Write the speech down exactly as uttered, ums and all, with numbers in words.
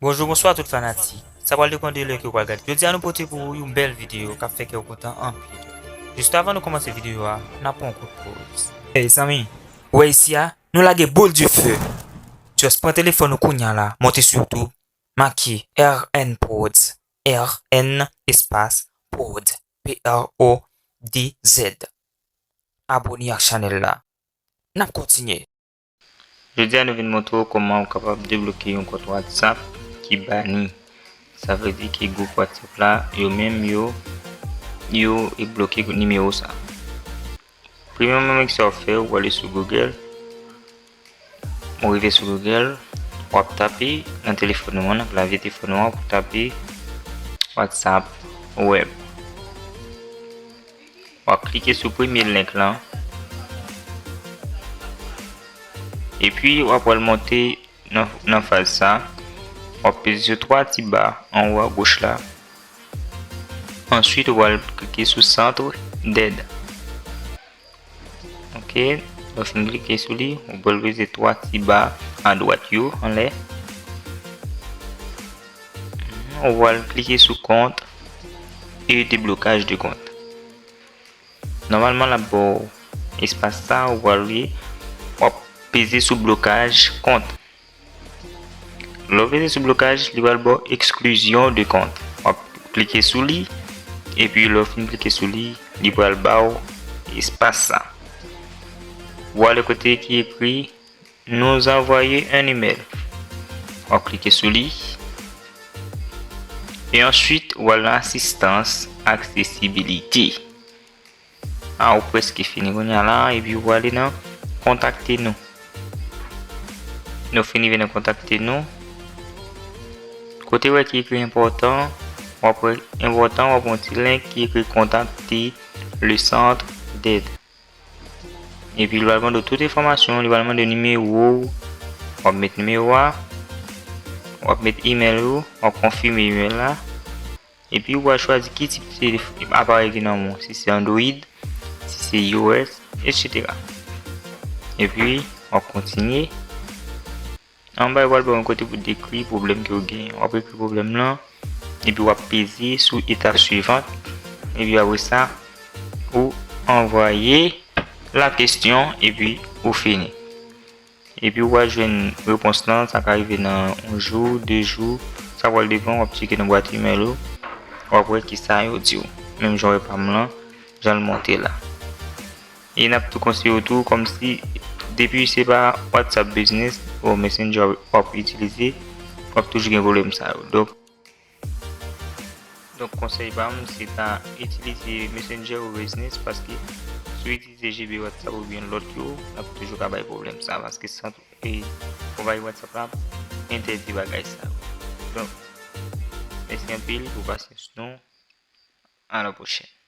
Bonjou, bonswa tout fanatik. Sa pral depann de lè ke w pral gade. Jodi a nou pote pou ou yon bèl videyo k ap fè kè w kontan anpil. Jis avan nou kòmanse videyo a, n ap pran yon kout poz. Ey zanmi, ou wè isi a, nou lage boule de feu. Just pran telefòn ou kounya la, monte sou YouTube, make R N Prodz, R N espas Prodz, P R O D Z. Abone ak chanèl la. N ap kontinye. Jodi a nou vin montre w kòman ou kapab debloke yon kont WhatsApp ki bani. Sa vle di ke gwoup WhatsApp la, yo menm yo, yo bloke nimewo sa. Premyèman, menm sa w fè, ou ale sou Google. Ou rive sou Google, w ap tape nan telefòn ou an, nan klavye telefòn ou an, w ap tape WhatsApp web. W ap klike sou premye link lan. Epi, w ap pral monte nan, nan faz sa. W ap peze sou twa ti ba anwo agoch la. Answit, ou pral klike sou centre d'aide. Ok, lè w fin klike sou li, ou pral peze twa ti ba adwat yo anlè. Ou pral klike sou compte et déblocage de compte. Nòmalman, l ap ba w espas sa, ou pral, w ap peze sou blokaj kont. Lè w peze sou blokaj, li pral ba w exclusion de compte. W ap klike sou li, epi lè w fin klike sou li, li pral ba w espas sa. W ale kote ki ekri nous envoyer un email. W ap klike sou li. E answit, w al nan asistans aksesibilite. A, ou prèske fini kounye a la, epi ou ale nan kontakte nou. Nou fin rive nan kontakte nou. Kote w wè ki ekri enpòtan, w ap wè enpòtan, w ap wè yon ti link ki ekri contacter le centre d'aide. Epi l va mande w tout enfòmasyon, li va mande w nimewo w, w ap met nimewo a, w ap met email ou, w ap konfime email la. Epi ou va chwazi ki tip aparèy ki nan men w, si se Android, si se iOS, et cetera. Epi w ap kontinye. Anba, yo pral ba w yon kote pou dekri pwoblèm ke w genyen. W ap ekri pwoblèm lan, epi w ap peze sou etap suivant, epi apre sa, ou anvoye la kesyon, epi ou fini. Epi ou va jwenn repons lan, sa ka rive nan yon jou, de jou, sa pral depann, w ap tcheke nan bwat email ou, w ap wè kisa yo di w. Menm jan w wè pa m lan, jan l monte la. E n ap tou konseye w tou, kòmsi depi se pa WhatsApp Business ou Messenger w ap itilize, w ap toujou gen pwoblèm sa yo. Donk, donk konsèy pa m, se ta itilize Messenger ou Business, paske si w itilize G B WhatsApp oubyen lòt yo, n ap toujou ka bay pwoblèm sa, paske sant, e, konpayi WhatsApp la ap entèdi bagay sa yo. Donk, mèsi anpil pou pasyans nou. A la pwochèn.